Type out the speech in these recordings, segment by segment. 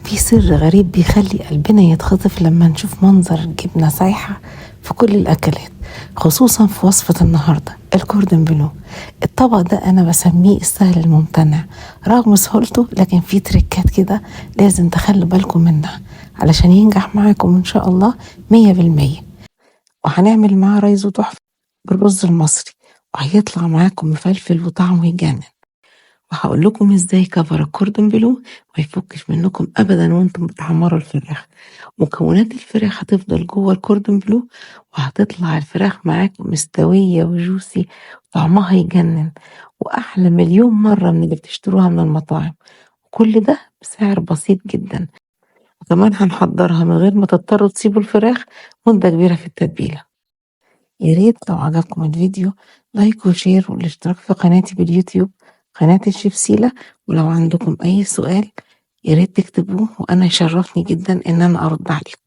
في سر غريب بيخلي قلبنا يتخطف لما نشوف منظر الجبنة سايحة في كل الأكلات، خصوصا في وصفة النهاردة الكوردن بلو. الطبق ده أنا بسميه السهل الممتنع رغم سهولته، لكن فيه تريكات كده لازم تخلوا بالكم منها علشان ينجح معاكم إن شاء الله 100%. وهنعمل معاه ريزو تحفة بالرز المصري، وهيطلع معاكم مفلفل وطعمه يجنن. وهقول لكم ازاي cover الكوردن بلو ما يفكش منكم ابدا وانتم بتحمروا الفراخ. مكونات الفراخ هتفضل جوه الكوردن بلو، وهتطلع الفراخ معاكم مستوية و juicy وطعمها يجنن، واحلى مليون مرة من اللي بتشتروها من المطاعم. وكل ده بسعر بسيط جدا، وكمان هنحضرها من غير ما تضطروا تسيبوا الفراخ مده كبيرة في التتبيله. يا ريت لو عجبكم الفيديو like و share والاشتراك في قناتي باليوتيوب قناة الشيف سيلا. ولو عندكم أي سؤال يا ريت تكتبوه، وأنا يشرفني جدا إن أنا أرد عليكم.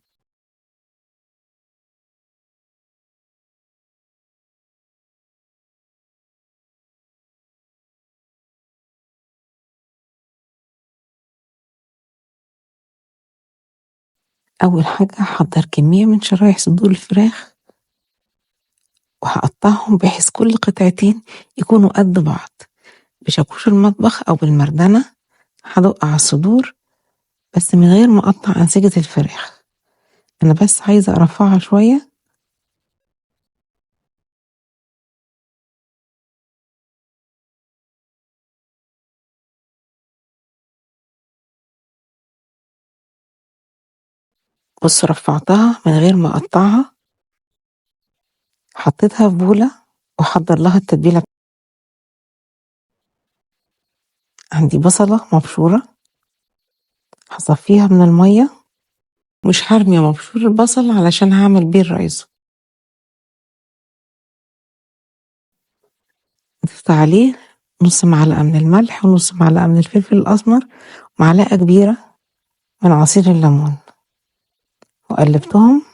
أول حاجة هحضر كمية من شرايح صدور الفراخ، وهقطعهم بحيث كل قطعتين يكونوا قد بعض. بشاكوش المطبخ أو بالمردنة هدق على الصدور، بس من غير ما أقطع أنسجة الفراخ، أنا بس عايزة أرفعها شوية. بصوا رفعتها من غير ما أقطعها، حطيتها في بولة وحضر لها التتبيلة. عندي بصلة مبشورة هصفيها من المية، مش هرمي مبشور البصل علشان هعمل بيه الريزو. ضفت عليه نص معلقة من الملح ونص معلقة من الفلفل الأسمر ومعلقة كبيرة من عصير الليمون، وقلبتهم.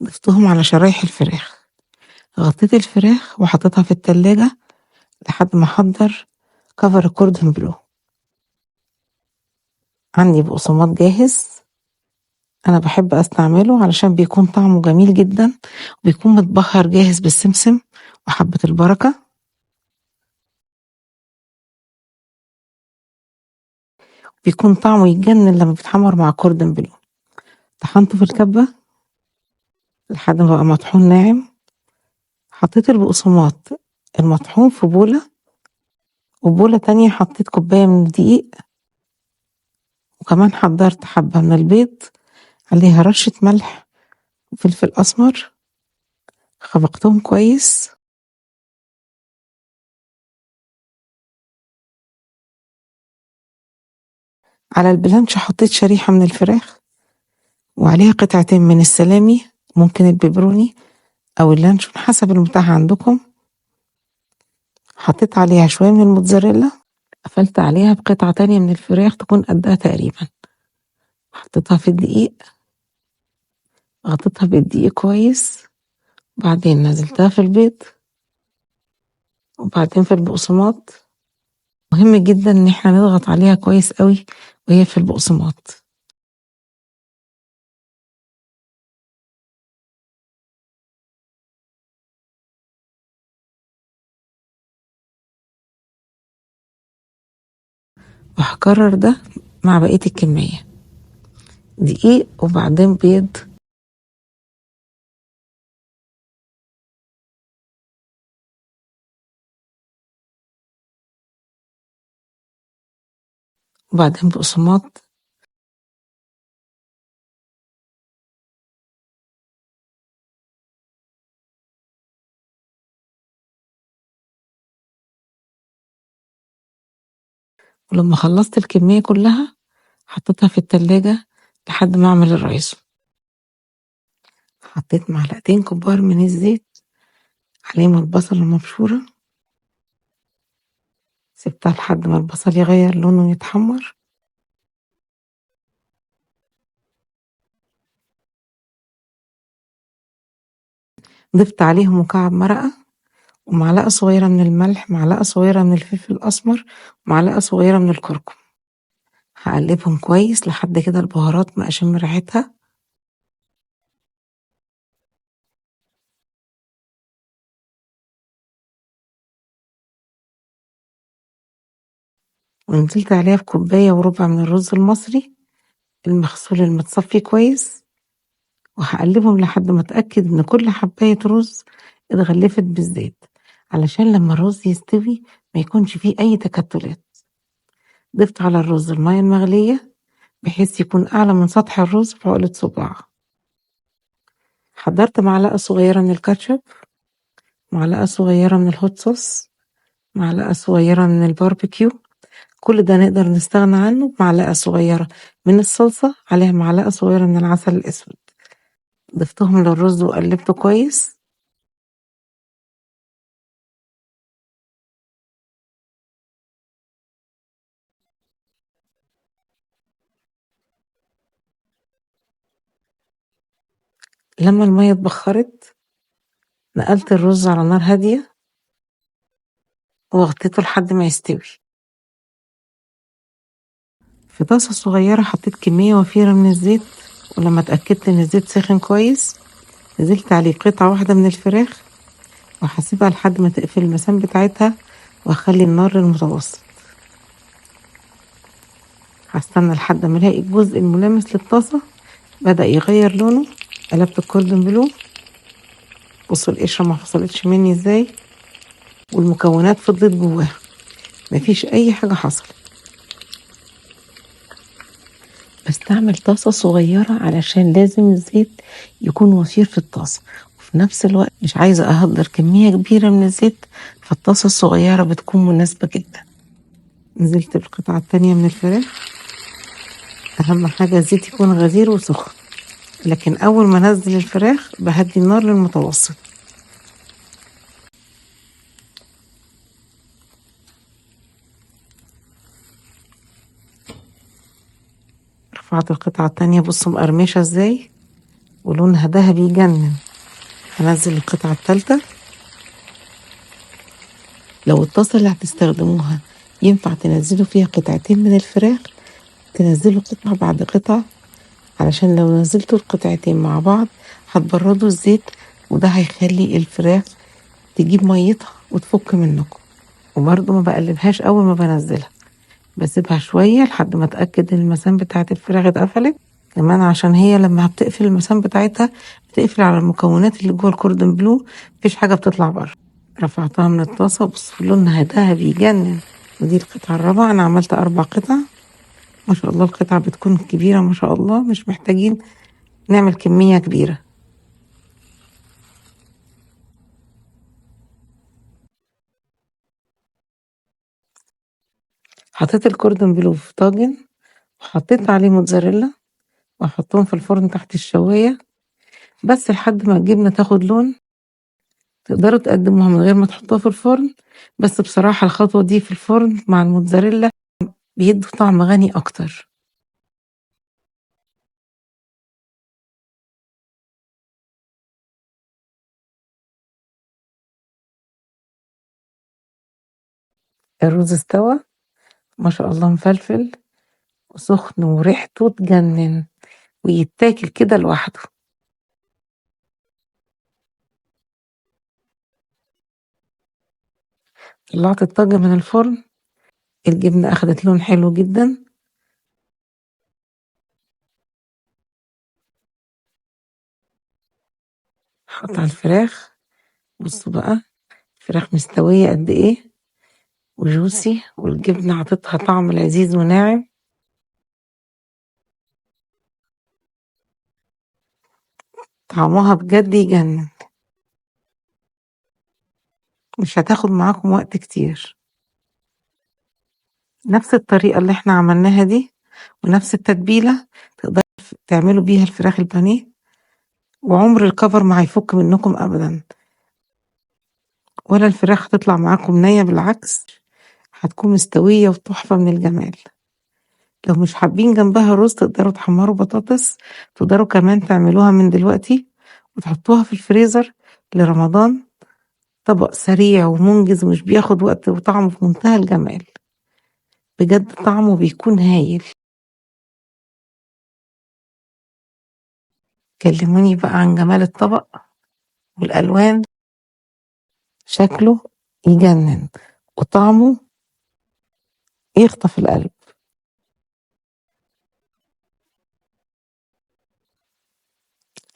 ضفتهم على شرايح الفراخ، غطيت الفراخ وحطيتها في التلاجة لحد ما احضر cover الكوردن بلو. عندي بقسماط جاهز، انا بحب استعمله علشان بيكون طعمه جميل جدا، وبيكون متبهر جاهز بالسمسم وحبة البركة. بيكون طعمه يجنن لما بيتحمر مع كوردن بلو. طحنته في الكبة لحد ما بقى مطحون ناعم. حطيت البقسماط المطحون في بولة، وبولة تانية حطيت كوباية من الدقيق، وكمان حضرت حبة من البيض عليها رشة ملح وفلفل أسمر، خفقتهم كويس. على البلانش حطيت شريحة من الفراخ وعليها قطعتين من السلامي، ممكن البيبروني او اللانشون حسب المتاح عندكم. حطيت عليها شوية من الموتزاريلا، قفلت عليها بقطعة تانية من الفراخ تكون قدها تقريبا، حطيتها في الدقيق، غطيتها بالدقيق كويس، وبعدين نزلتها في البيض، وبعدين في البقسماط. مهم جدا ان احنا نضغط عليها كويس قوي وهي في البقسماط. وهكرر ده مع بقية الكمية، دقيق وبعدين بيض. وبعدين بقسماط. ولما خلصت الكمية كلها حطيتها في التلاجة لحد ما اعمل الريزو. حطيت معلقتين كبار من الزيت عليهم البصل المبشورة، سبتها لحد ما البصل يغير لونه ويتحمر. ضفت عليهم مكعب مرقة ومعلقة صغيرة من الملح، معلقة صغيرة من الفلفل الأسمر، ومعلقة صغيرة من الكركم. هقلبهم كويس لحد كده البهارات ما أشم ريحتها. ونزلت عليها بكوباية وربع من الرز المصري المغسول المتصفي كويس، وهقلبهم لحد ما اتأكد ان كل حباية رز اتغلفت بالزيت، علشان لما الرز يستوي ما يكونش فيه اي تكتلات. ضفت على الرز المية المغلية بحيث يكون اعلى من سطح الرز بعقلة صباع. حضرت معلقة صغيرة من الكاتشب، معلقة صغيرة من ال hot sauce، معلقة صغيرة من الباربيكيو. كل ده نقدر نستغنى عنه بمعلقة صغيرة من الصلصة عليها معلقة صغيرة من العسل الأسود. ضفتهم للرز وقلبته كويس. لما المية اتبخرت نقلت الرز على نار هادية وغطيته لحد ما يستوي. في طاسة صغيرة حطيت كمية وفيرة من الزيت، ولما اتأكدت ان الزيت سخن كويس نزلت عليه قطعة واحدة من الفراخ، وهسيبها لحد ما تقفل المسام بتاعتها، واخلي النار للمتوسط. هستنى لحد ما الاقي الجزء الملامس للطاسة بدأ يغير لونه. قلبت الكوردون بلو، بصوا القشرة ما فصلتش مني ازاي، والمكونات فضلت جواها، مفيش اي حاجة حصلت. بستعمل طاسة صغيرة علشان لازم الزيت يكون وفير في الطاسة، وفي نفس الوقت مش عايزة أهدر كمية كبيرة من الزيت، فالطاسة الصغيرة بتكون مناسبة جدا. نزلت بالقطعة التانية من الفراخ. أهم حاجة الزيت يكون غزير وسخن، لكن أول ما نزل الفراخ بهدي النار للمتوسط. رفعت القطعة التانية، بصوا مقرمشة ازاي ولونها ذهبي يجنن. هنزل القطعة التالتة. لو الطاسة اللي هتستخدموها ينفع تنزلوا فيها قطعتين من الفراخ، تنزلوا قطعة بعد قطعة، علشان لو نزلتوا القطعتين مع بعض هتبردوا الزيت، وده هيخلي الفراخ تجيب ميتها وتفك منكم. وبرضو ما بقلبهاش اول ما بنزلها، بسيبها شوية لحد ما اتأكد ان المسام بتاعت الفراخ اتقفلت كمان، عشان هي لما بتقفل المسام بتاعتها بتقفل على المكونات اللي جوه الكوردون بلو، مفيش حاجة بتطلع بره. رفعتها من الطاسة، بصوا لونها ذهبي يجنن. ودي القطعة الرابعة، انا عملت 4 قطع ما شاء الله. القطعة بتكون كبيرة ما شاء الله، مش محتاجين نعمل كمية كبيرة. حطيت الكوردون بلو في طاجن وحطيت عليه موتزاريلا، واحطهم في الفرن تحت الشواية بس لحد ما الجبنة تاخد لون. تقدروا تقدموها من غير ما تحطوها في الفرن، بس بصراحة الخطوة دي في الفرن مع الموتزاريلا بيدوا طعم غني اكتر. الرز استوى ما شاء الله، مفلفل وسخن وريحته تجنن، ويتاكل كده لوحده. طلعت الطاجن من الفرن، الجبنة أخدت لون حلو جدا. حط على الفراخ، بصوا بقى الفراخ مستوية قد ايه وجوسي، والجبنة عطتها طعم لذيذ وناعم. طعمها بجد يجنن، مش هتاخد معاكم وقت كتير. نفس الطريقة اللي احنا عملناها دي ونفس التتبيلة تقدروا تعملوا بيها الفراخ البانيه، وعمر الكفر ما هيفك منكم ابدا، ولا الفراخ هتطلع معاكم نية، بالعكس هتكون مستوية وتحفة من الجمال. لو مش حابين جنبها رز تقدروا تحمروا بطاطس، تقدروا كمان تعملوها من دلوقتي وتحطوها في الفريزر لرمضان، طبق سريع ومنجز ومش بياخد وقت، وطعمه في منتهى الجمال، بجد طعمه بيكون هايل. كلموني بقى عن جمال الطبق والألوان، شكله يجنن وطعمه يخطف القلب.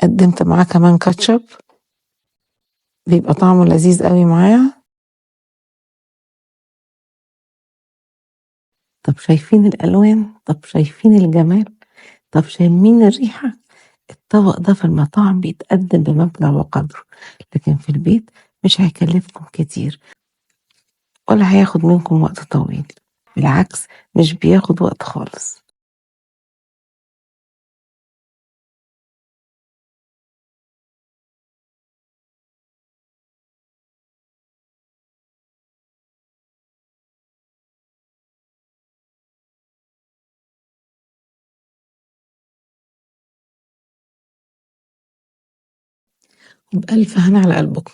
قدمت معاه كمان كاتشب، بيبقى طعمه لذيذ قوي معاه. طب شايفين الألوان؟ طب شايفين الجمال؟ طب شامين الريحة؟ الطبق ده في المطاعم بيتقدم بمبلغ وقدره، لكن في البيت مش هيكلفكم كتير ولا هياخد منكم وقت طويل، بالعكس مش بياخد وقت خالص. وبألف هنا على قلبكم.